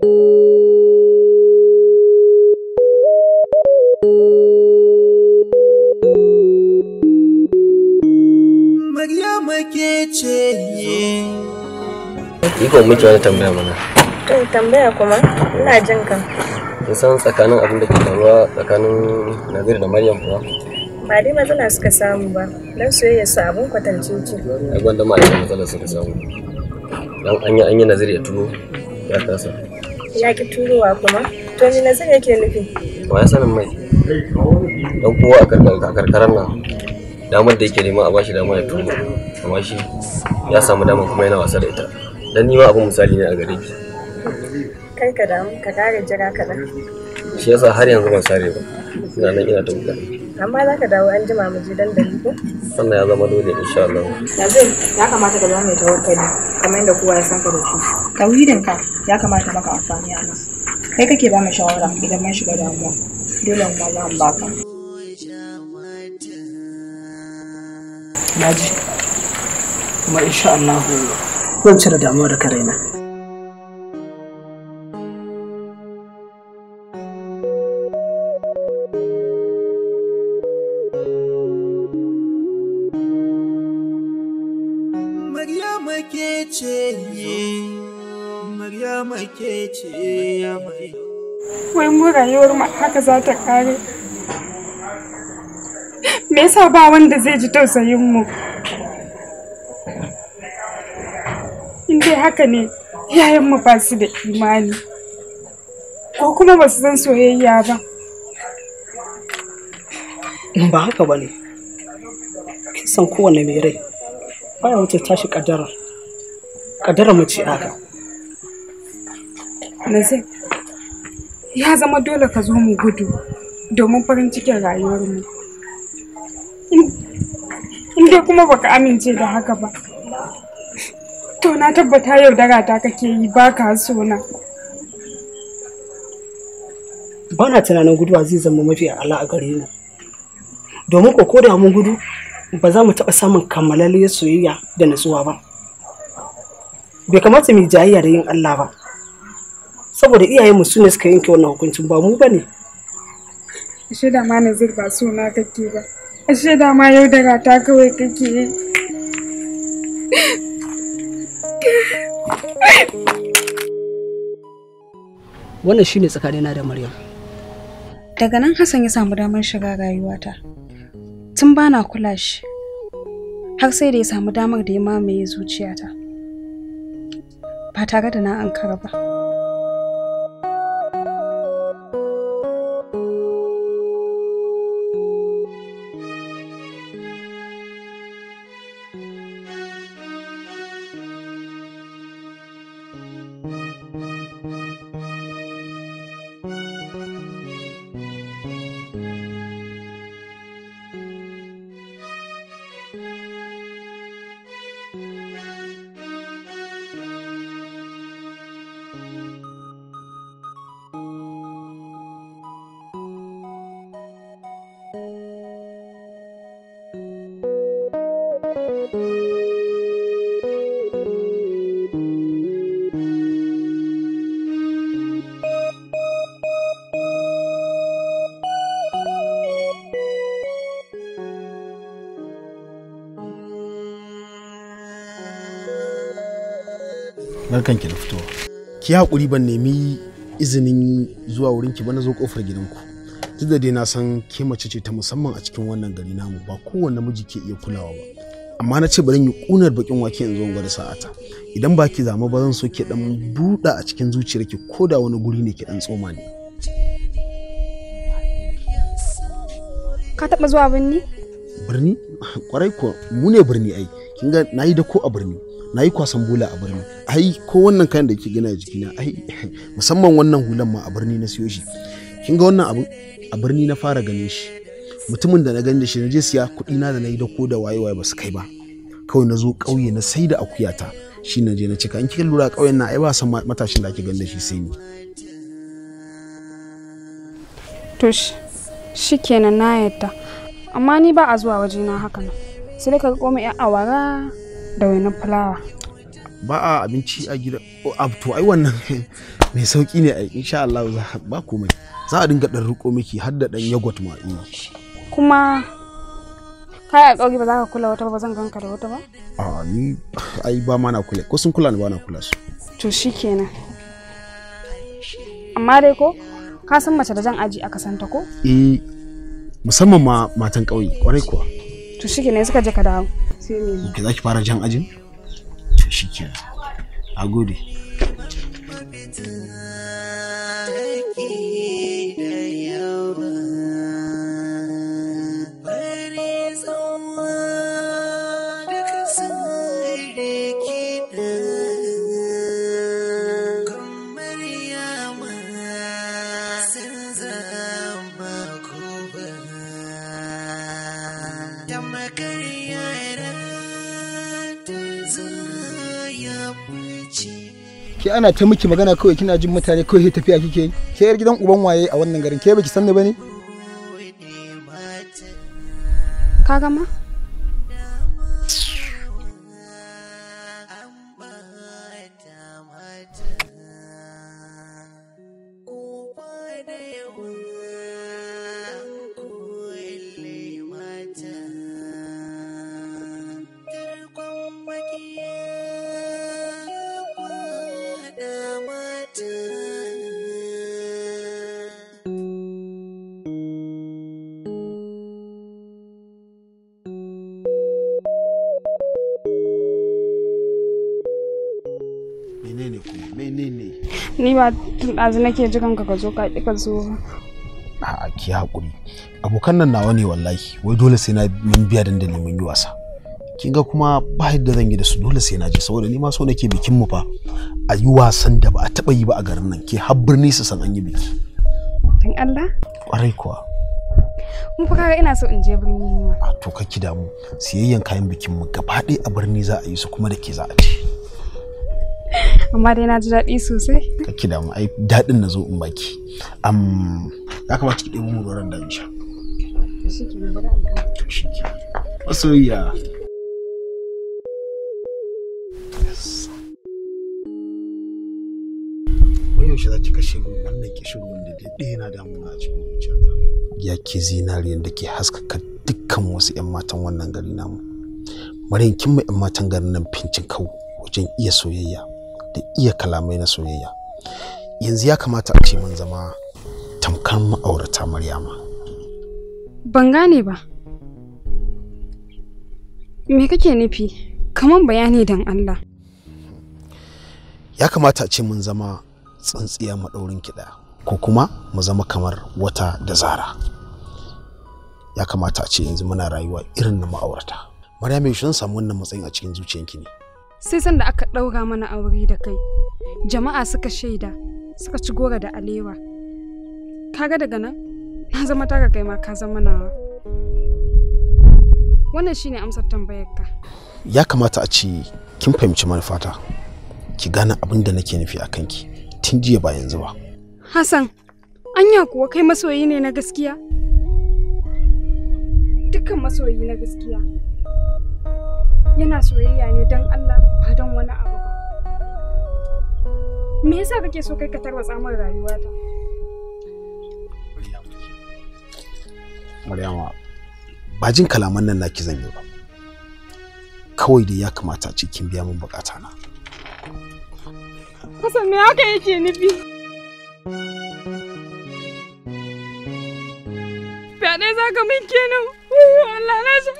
Maryama ke ce. Iko miki wani tambaya mana. To tambaya kuma ina jin ka. Kin san tsakanin abin da ke faruwa tsakanin Nazir da Maryam kuwa? Ba dai matsala suka samu ba, dan soyayya su abun kwatance ce. Ai gwanda ma ita matsala suka samu. Dan an yi Nazir ya turo ya kasa. Ya ki turowa kuma? To ni Nazir yake nufi? Wa ya sanin mai? Dan kowa a karkarar nan damar da yake nema a bashi dama ya turo, amma shi ya samu damar kuma yana wasa da ita. Dan ni ma abun misali ne a gare ki. Kai ka damu, ka kare jira kaɗan. Shi yasa har yanzu ban sare ba. Ina nan ina ta buga. Amma za ka dawo an jima mu je dandali ko? Sannan ya zama dole insha Allah. Nazir, ya kamata ka zama mai tawakkali kamar yadda kowa ya san ka da shi. Tauhidinka ya kamata maka amfani a nan. Kai kake ba mu shawara idan mun shiga damuwa. Dole mu ma za mu baka. Na ji. Kuma insha Allah zan cire damuwa daga raina. Maryama ke ce, Maryama ke ce. Wai mu rayuwar mu haka za ta kare. Me yasa ba wanda zai ji tausayin mu? In dai haka ne, yayan mu ba su da imani. Ko kuma ba su san soyayya ba. Ba haka ba ne. Kin san kowanne mai rai baya wuce tashi kaddarar. Kaddarar mu ce haka. Nazir, ya zama dole ka zo mu gudu domin farin cikin rayuwarmu. In dai kuma baka amince da haka ba, to na tabbata yaudara ta kake yi ba ka so na. Ba na tunanin guduwa zai zama mafi ala a gare mu. Domin ko da mun gudu ba za mu taɓa samun kammalalliyar soyayya da natsuwa ba. Bai kamata mu yi jayayya da yin Allah ba. Saboda iyayenmu su ne suka yanke wannan hukuncin ba mu ba ne. Ashe da ma Nazir ba so na kake ba. Ashe da ma yaudara ta kawai kake yi. Wannan shine tsakanina da Maryam. Daga nan Hassan ya samu damar shiga rayuwata. Tun bana kula shi, har sai da ya samu damar da ya mamaye zuciyata. Ba tare da na ankara ba. Barkanki da fitowa. Ki haƙuri ban nemi izinin zuwa wurinki ba na zo ƙofar gidanku. Duk da dai na san ke mace ce ta musamman a cikin wannan gari namu ba kowanne namiji ke iya kulawa ba. Amma na ce bari in yi ƙunar baƙin wake in zo in gwada sa'ata. Idan ba ki zama ba zan so ki ɗan buɗa a cikin zuciyarki ko da wani guri ne ki ɗan tsoma ne. Ka taɓa zuwa birni? Birni? Ƙwarai kuwa mu ne birni ai. Kin ga na yi dako a birni. Na yi kwasan bola a birni. Ai ko wannan kayan da ke gina a jikina ai musamman wannan hulan ma a birni na siyo shi. Kin ga wannan abu a birni na fara ganin shi. Mutumin da na gani da shi na je siya kuɗi na da na yi dako da waye waye ba su kai ba. Kawai na zo ƙauye na sai da akuyata shi na je na cika. In kika lura ƙauyen na ai ba san matashin da ake gani da shi sai ni. To shikenan na yadda. Amma ni ba a zuwa wajena haka nan. Sai dai ka ga komai 'yan awara da wainar fulawa. Ba a abinci a gida. To ai wannan mai sauki ne ai, insha Allah ba komai. Za a dinga dan riko miki har da dan yogurt ma. Kuma kai alƙawari ba za ka kula wata ba, zan ganka da wata ba? A ni ai ba ma na kula, ko sun kula ni ba na kula su. To shikenan. Amma dai ko ka san mace da jan aji aka santa ko? Eh, musamman ma matan ƙauye, kwarai kuwa. To shikenan, suka je ka dawo. Sai me? Ki za ki fara jan ajin? To shikenan. A gode. Ke ana ta miki magana kawai kina jin mutane kawai sai tafiya kike yi. Ke yar gidan uban waye a wannan garin? Ke baki san ni bane? Ka gama? Ni ba tun ɗazu nake jiran ka zo ka ƙi ka zo ba. A'a ki haƙuri. Abokan nan nawa ne wallahi. Wai dole sai na mun biya dandali mun yi wasa. Kin ga kuma ba yadda zan yi da su, dole sai na je saboda ni ma so nake bikin mu fa a yi wasan da ba a taɓa yi ba a garin nan, ke har birni su san an yi biki. Dan Allah? Ƙwarai kuwa. Mun fa kaga ina so in je birni ni ma. A to ki damu, siyayyan kayan bikin mu gaba ɗaya a birni za a yi su kuma da ke za a ci. Amma dai na ji daɗi sosai. Kake damu, ai daɗin na zo in baki. Ya kamata ki ɗebo mu ruwan da in sha. To shi ke. Masoyiya. Wai yaushe za ki kashe min wannan kishin ruwan da ɗaya yana damuna a cikin zuciyata. Ya ke zinariyan da ke haskaka dukkan wasu 'yan matan wannan gari namu. Maryam kin ma 'yan matan garin nan fincin kau wajen iya soyayya da iya kalamai na soyayya. Yanzu ya kamata a ce mun zama tamkar ma'aurata Maryama. Ban gane ba. Me kake nufi? Kaman bayani dan Allah. Ya kamata a ce mun zama tsintsiya maɗaurin kiɗa ko kuma mu zama kamar wata da zara. Ya kamata a ce yanzu muna rayuwa irin na ma'aurata. Maryama, yaushe zan samu wannan matsayin a cikin zuciyanki ne? Sai sanda aka ɗaura mana aure da kai, jama'a suka shaida, suka ci gora da alewa. Kaga daga nan, na zama taka, kai ma ka zama nawa. Wannan shine amsar tambayarka. Ya kamata a ce kin fahimci manufata, ki gane abin da nake nufi a kanki tun jiya ba yanzu ba. Hassan, anya kuwa kai masoyi ne na gaskiya? Dukkan masoyi na gaskiya yana soyayya ne don Allah ba don wani abu ba. Me yasa kake so kai ka tarwatsa min rayuwata? Maryama, ba jin kalaman nan naki zan yi ba. Kawai dai ya kamata a ce kin biya min bukata na. Hassan, me haka yake nufi? Fyaɗe za ka min kenan? Allah na shi.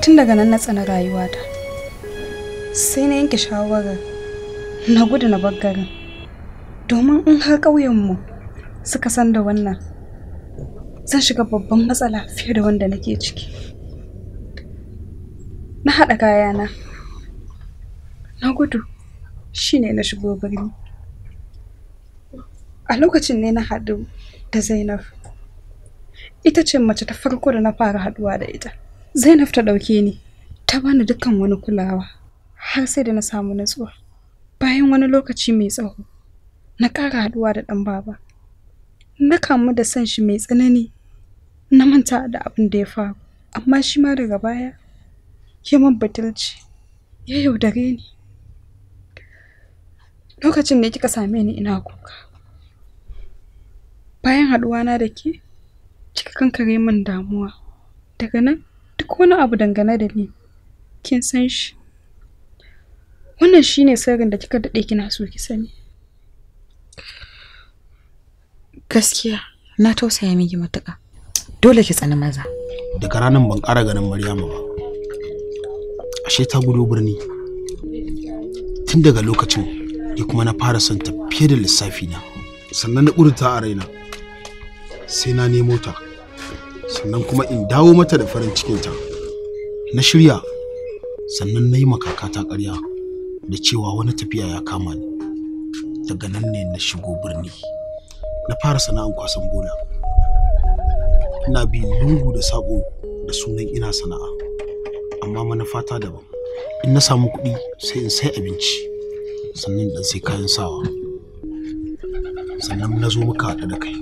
Tun daga nan na tsana rayuwata, sai na yanke shawarar na gudu na bar garin, domin in har ƙauyenmu suka san da wannan, zan shiga babban matsala fiye da wanda nake ciki. Na haɗa kayana. Na gudu. Shine na shigo birni. A lokacin ne na haɗu da Zainab. Ita ce mace ta farko da na fara haɗuwa da ita. Zainab ta ɗauke ni, ta bani dukkan wani kulawa, har sai da na samu natsuwa. Bayan wani lokaci mai tsawo, na ƙara haɗuwa da ɗan baba. Na kamu da son shi mai tsanani, na manta da abin da ya faru. Amma shi ma daga baya, ya min batulci, ya yaudare ni. Lokacin da kika same ni ina kuka. Bayan haɗuwana da ke, kika kankare min damuwa. Daga nan, duk wani abu dangane da ni, kin san shi. Wannan shine sirrin da kika daɗe kina so ki sani. Gaskiya, na tausaya miki matuƙa. Dole ki tsani maza. Daga ranar ban ƙara ganin Maryama ba. Ashe ta gudo birni. Tun daga lokacin ni kuma na fara son ta fiye da lissafi na. Sannan na ƙudurta a raina. Sai na nemo ta. Sannan kuma in dawo mata da farin cikinta. Na shirya, sannan na yi makakata ƙarya da cewa wani tafiya ya kama ni. Daga nan ne na shigo birni. Na fara sana'an kwasan bola. Ina bi lungu da saƙo da sunan ina sana'a. Amma manufata daban. In na samu kuɗi sai in sai abinci. Sannan in sai kayan sawa. Sannan na zo muka haɗu da kai.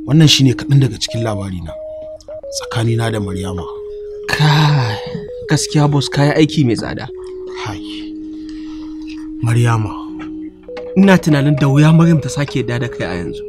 Wannan shine kaɗan daga cikin labarina tsakanina da Maryama. Kai, gaskiya boss kayi aiki mai tsada. Hai. Maryama. Ina tunanin da wuya Maryam ta sake yadda da kai a yanzu.